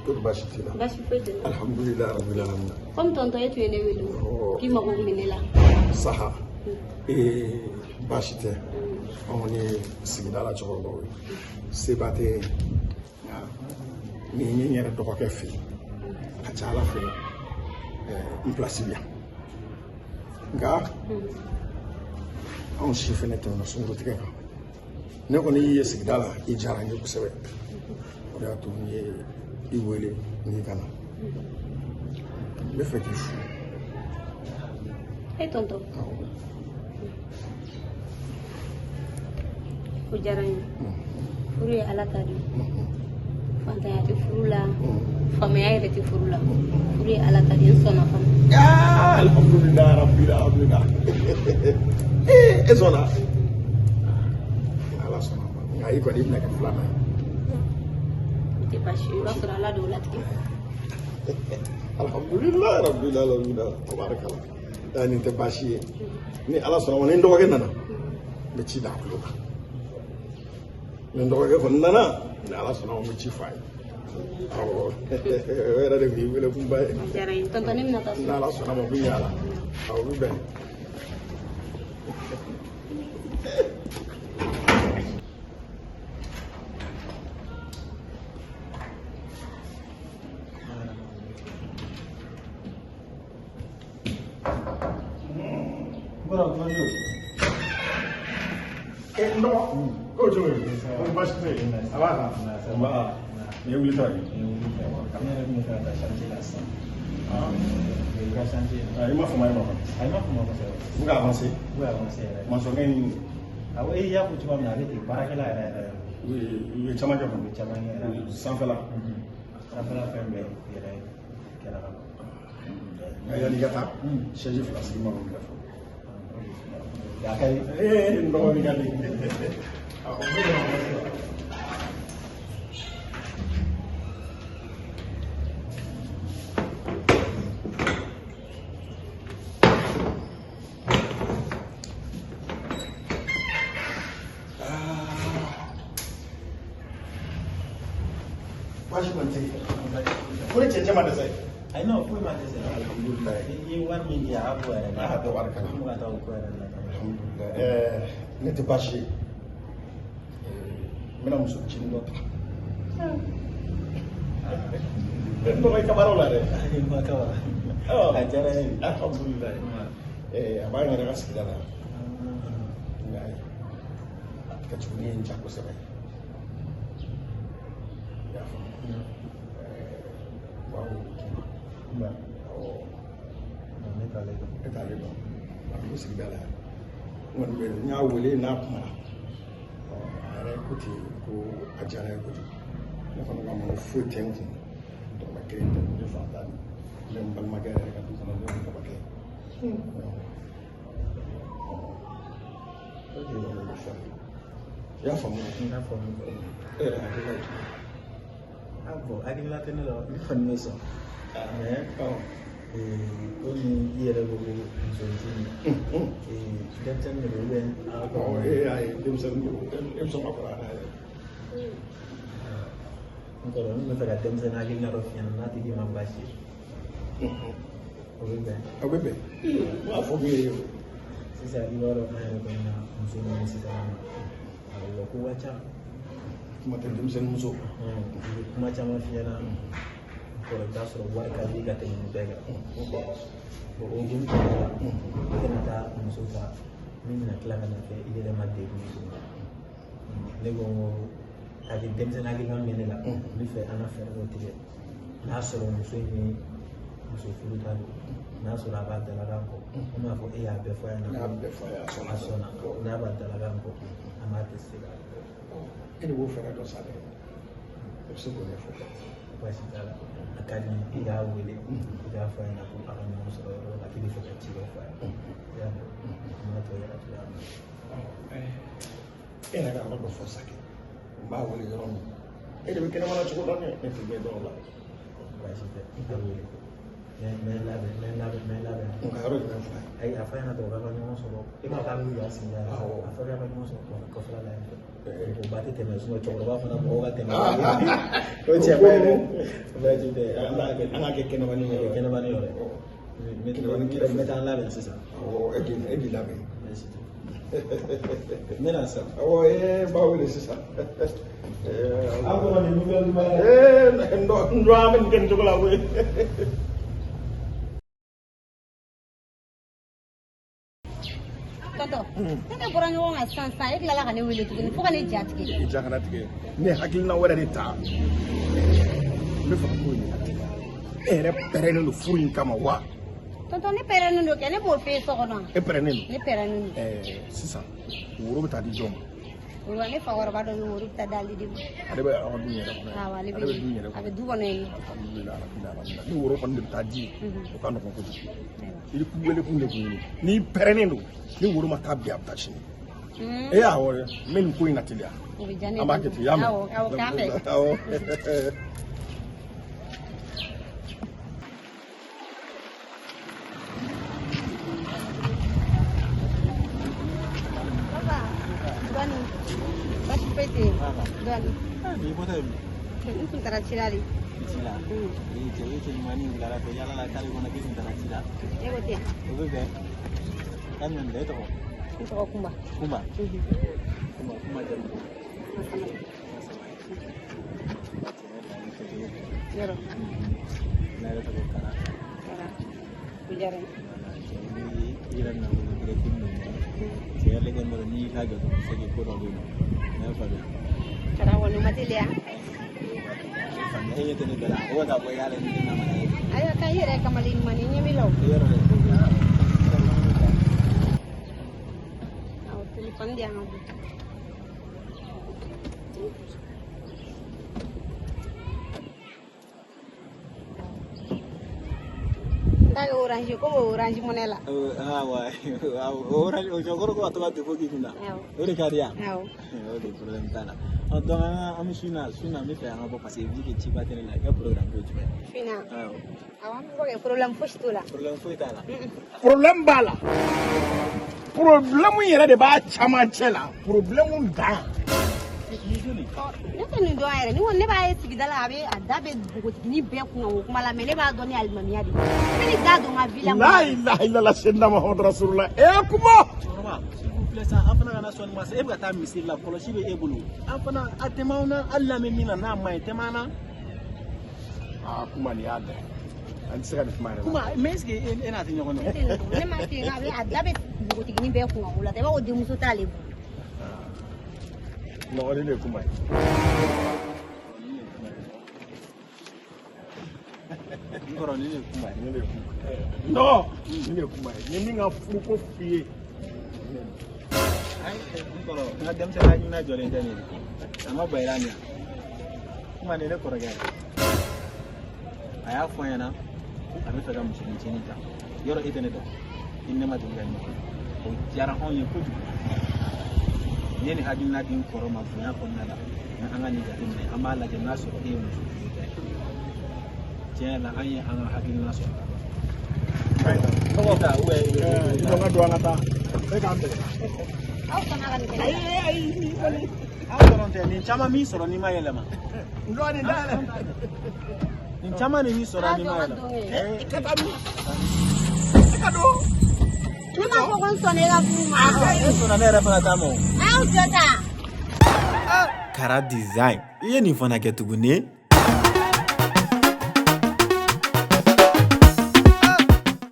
Kɔri baasi t'i la? Baasi foyi tɛ n na. Alhamdulilayi rabbil alamin. Komi tonton e tun ye ne wele k'i mago tun bɛ ne la. Saha baasi tɛ. Anw kɔni ye sigida la cɛkɔrɔbaw ye, seba tɛ ye, nka ni n ye n yɛrɛ dɔgɔkɛ fɛ yen, a ka ca Ala fɛ n pilasi bɛ yan. Nka anw si fɛnɛ tɛmɛna sunkurutigɛ kan. Ne kɔni y'i ye sigida la, i diyara n ye kosɛbɛ, o de y'a to n ye i wele n'i ka na. N bɛ fɛ k'i furu. E tonton. O diyara n ye. Furu ye Ala ta de ye. Fantanya tɛ furu la, faamaya yɛrɛ tɛ furu la. Furu ye Ala ta de ye, n sɔnna fana. Alhamdulilayi rabbil alamin. E sɔnna? Ala sɔnna ma. Nka i kɔni i bɛna kɛ filanan ye. O tɛ baasi ye, i b'a sɔrɔ Ala de y'o latigɛ. Alhamdulilayi rabbil alamin. Tabarakala. Nin tɛ baasi ye. Ni Ala sɔnna ma, ni n dɔgɔkɛ nana, n bɛ ci da a tulo kan. Ni n dɔgɔkɛ kɔni nana, ni Ala sɔnna ma, n bɛ ci f'a ye. Awɔ, o yɛrɛ de tun y'i wele kunba ye. O diyara n ye tonton, ne bɛna taa so. Ni Ala sɔnna ma, o bɛ ɲɛ a la. Awɔ, o bɛ bɛn. N dɔgɔ, ko cogo di? Ko baasi tɛ yen. A b'a kan. Nba, nin ye wulitɔ ye. Ne yɛrɛ tun bɛ fɛ ka taa chantier la sisan. I ka chantier. I ma fama, i ma fama. A ma fama kosɛbɛ. U ka avancer. U ka avancer yɛrɛ. Masɔnkɛ in. Awɔ, e y'a fɔ cogoya min na, ale tɛ baarakɛla yɛrɛ yɛrɛ. U ye caman kɛ kɔni. U ye caman kɛ yɛrɛ. Sanfɛla. Sanfɛla fɛn bɛɛ yɛrɛ kɛra ka ban. Nka yanni i ka taa, chaise fila sigi ma k'o fɔ. A ka di. N dɔgɔnin ka di. Awɔ. Baasi kɔni tɛ yen. Ko ni cɛncɛn ma dɛsɛ. Ayi non, foyi ma dɛsɛ. Alhamdulilayi. I ye wari min di a bɔ yɛrɛ. Ah, tabarakala. N bɛ ka taa o ko yɛrɛ la. Alhamdulilayi. Ne tɛ baasi ye. N bɛna muso ncinin dɔ ta. N dɔgɔ i ka baaraw la dɛ. Ayi ma kaba. A diyara n ye. Alhamdulilayi. A b'an yɛrɛ ka sigida la. Nka a kɛcogo ye n ja kosɛbɛ. I y'a faamu. Bawo Nba. Awɔ. Ne t'ale dɔn. E t'ale dɔn. A bɛ sigida la yan. N kɔni bɛ n y'a wele n'a kumana. A yɛrɛ ko ten ko a diyara n ye kojugu. Ne fana ko a ma ko foyi tɛ n kun. Dɔrɔmɛ kelen tɛ ne fa ta ni. N bɛ n balimakɛ yɛrɛ ka du kɔnɔ n'o ye dɔgɔkɛ ye. I y'a faamu? N y'a faamu. E yɛrɛ hakilina ye jumɛn ye? Ah bon, hakilina tɛ ne la, ne kɔni bɛ sɔn. Mais komi i yɛrɛ ko ko muso ncinin, denmisɛnnin de don ou bien a Awɔ, e y'a ye denmisɛnnin don, e bɛ sɔn ka kɔrɔ n'a ye. N kɔrɔ, n bɛ fɛ ka denmisɛnnin hakilina dɔ f'i ɲɛna n'a tigi ma baasi ye. O bɛ bɛn. O bɛ bɛn. N b'a fɔ min ye. Sisan i b'a dɔn an yɛrɛ kɔni na muso ninnu sisan awɔ ko ka ca. Kuma tɛ denmisɛnnin muso. U bɛ kuma caman f'i ɲɛna. Kɔrɔ i bɛ t'a sɔrɔ wari ka di ka tɛmɛ nin bɛɛ kan. Bon, o hukumu kɔnɔna la, i kana taa muso ta min bɛna tila ka na kɛ i yɛrɛ ma degun ye tuguni. Ne ko n ko hakili denmisɛnnin hakilina min bɛ ne la, n bɛ fɛ an ka fɛɛrɛ dɔ tigɛ. N'a sɔrɔ muso in ni muso furu ta don, n'a sɔrɔ a b'a dalakan kɔ, an b'a fɔ e y'a bɛɛ fɔ a ɲɛna. Ne y'a bɛɛ fɔ a ye, a sɔnna. A sɔnna. N'a b'a dalakan kɔ, an b'a tester. E de b'o fɛɛrɛ dɔn sa dɛ. E bɛ se k'o ɲɛfɔ. Baasi t'a la. A ka di i k'a wele, i k'a fɔ a ɲɛna ko a ka ɲɔgɔn sɔrɔ yɔrɔ la, k'i bɛ fɛ ka ci dɔ fɔ a ye. I y'a mɛn? An b'a tɔ yira cogoya min na. E yɛrɛ ka yɔrɔ dɔ fɔ sa kɛ. N b'a wele yɔrɔ min. E de bɛ kɛnɛmana cogo dɔn dɛ. Ne tɛ ɲɛ dɔn o la. Baasi tɛ, i k'a wele. N bɛ labɛn, n bɛ labɛn, n bɛ labɛn. Nka yɔrɔ jumɛn fɔ a ye? Ayi, a fɔ a ɲɛna dɔrɔn k'a ka ɲɔgɔn sɔrɔ. E m'a fɔ k'a bɛ yan sigida la. Awɔ. A fɔ k'a ka ɲɔgɔn sɔrɔ kɔfɛla la yan fɛ. Mɔgɔba tɛ tɛmɛ, sinon cɛkɔrɔba fana mɔgɔw ka tɛmɛ. O cɛ ba yɛrɛ. Baasi tɛ. An k'a kɛ kɛnɛmani yɔrɔ. Kɛnɛmani yɔrɔ. N bɛ taa n labɛn sisan. Awɔ, e k'i labɛn. Baasi tɛ. N bɛna sisan. Awɔ, ee, n b'a wele sisan. Aw kɔrɔ nin nouvelle duman ye. Ee, n dɔn an bɛ nin kɛ nin cogo la koyi. Tonton, ne ne bɔra ɲɔgɔn kan sisan sisan, e tilala ka ne wele tuguni fo ka ne ja tigɛ. I ja kana tigɛ, ne hakilina wɛrɛ de ta. N bɛ fɛ ka ko in e yɛrɛ pɛrɛnnen don furu in kama wa? Tonton, ne pɛrɛnnen don kɛ, ne b'o f'e so kɔnɔ. E pɛrɛnnen don? Ne pɛrɛnnen don. Sisan woro bɛ taa di jɔn ma? Woro, ne fakɔrɔba dɔ bɛ, woro bɛ taa d'ale de ma. Ale bɛ aw ka du yɛrɛ kɔnɔ? Awɔ, ale bɛ du yɛrɛ kɔnɔ. A bɛ du kɔnɔ yen. Alhamdulilayi rabbil alamin. Ni woro kɔni de bɛ taa di, o ka nɔgɔn kojugu. I wele kun de kun ye n'i pɛrɛnnen don, ni woro ma taa bi, a bɛ taa sini. E awɔ, n bɛ nin ko in na teliya. O bɛ diya ne ye. An b'a kɛ ten, i y'a mɛn? Awɔ, awɔ, k'an bɛn. Awɔ. Papa, dɔɔni. Baasi foyi tɛ yen. Dɔɔni. Nin bɔtɔ ye min? N tun taara ci la de. Ci la? Ee cɛ, e cɛ ɲumannin wulada fɛ yala la kare kɔnɔ k'i tun taara ci la. E ko ten. O bɛ bɛn. K'a ɲɔgɔn e tɔgɔ? N tɔgɔ Kunba. Kunba? Kunba, Kunba jamu? Yɔrɔ. Ne yɛrɛ tɔgɔ Kara. Kara. O diyara n ye. I yɛrɛ bɛna wele direct min na. Cɛ yɛrɛ kɛ dɔrɔn n'i ka jɔ dɔrɔn c'est que ko dɔ bɛ yen nɔ. Ne y'a faamuya. Kara kɔni ma teliya. Faamuya, e ɲɛ tɛ ne bɛɛ la. O bɛ ka bɔ i y'a la ni ne nana ye. Ayiwa, k'a i yɛrɛ kamalen ɲuman ye, ɲɛ b'i la o. Yɔrɔ dɛ. Awɔ, telefɔni di yan ka don. N t'a kɛ orange ko b'o orange money la. Awɔ, orange o jɔkɔrɔ ko a tɔgɔ tɛ fo k'i kunna. O de ka di yan. Awɔ. O de problème t'a la. Donc an bɛ su in na, su in na n bɛ fɛ an ka bɔ parce que vu que ciba tɛ ne la, i ka programme ko ye jumɛn ye? Su in na. Awɔ. Awɔ, an bɛ bɔ kɛ, problème fosi t'o la. Problème foyi t'a la. Problème b'a la. Problème yɛrɛ de b'a camancɛ la. Problème dan. Ne tɛ nin dɔn yɛrɛ, ni ko ne b'a ye sigida la, a bɛ a da bɛ npogotiginin bɛɛ kunna o kuma la, mais ne b'a dɔn ni alimamiya de ye. Ne bɛ nin da don n ka vie la. La ilaha illallah sayyidina Muhammad rasulullah. E kuma. Cɛkɔrɔba, s'il vous plaît sa, an fana kana sɔn nin ma sa, e bɛ ka taa misiri la, kɔlɔsi bɛ e bolo. An fana a tɛmɛ anw na, hali n'an bɛ min na n'a ma ɲi, tɛmɛ an na. Aa kuma nin y'a dan. An tɛ se ka nin kuma yɛrɛ la. Kuma, mais est ce que e n'a tɛ ɲɔgɔn dɔn? Ne tɛ nin dɔn, ne m'a f'i ye a bɛ a da bɛ npogotiginin bɛɛ kunna o la, i b'a fɔ ko denmuso t'ale bolo. Non, nin de ye kuma ye. N kɔrɔ, nin de ye kuma ye. Nin de ye kuma ye. Non, nin de ye kuma ye. N ye min ka furuko f'i ye. Ayi, n kɔrɔ, n ka denmisɛnnin hakilina jɔlen tɛ nin ye. A ma ban i la nin ya. Kuma nin ye ne kɔrɔkɛ ye. A y'a fɔ n ɲɛna ko a bɛ fɛ ka musonin ta. Yɔrɔ e tɛ ne dɔn. I ni ne ma deli ka ɲɔgɔn ye. O diyara anw ye kojugu. N ye nin hakilina di n kɔrɔ ma bonya kɔnɔna la. Nka an ka nin jateminɛ, an b'a lajɛ n'a sɔrɔ e ye muso furu ta ye. Tiɲɛ yɛrɛ la, an ye an ka hakilina sɔrɔ. Tɔgɔ ta ou bien i bɛ I jɔ n ka don an ka taa. E k'an bɛn. Aw sɔnna ka nin kɛ ne la. Ayi ayi nin kɔni. Aw dɔrɔn tɛ, nin caman b'i sɔrɔ n'i ma yɛlɛma. N dɔn nin dayɛlɛ. Nin caman de b'i sɔrɔ n'i ma yɛlɛma. E ka taa min? E ka don. Ne m'a fɔ ko n sɔnna e ka furu ma. E sɔnna ne yɛrɛ fana ta ma o. Aw jɔ ta. Kara Design, i ye nin fana kɛ tuguni.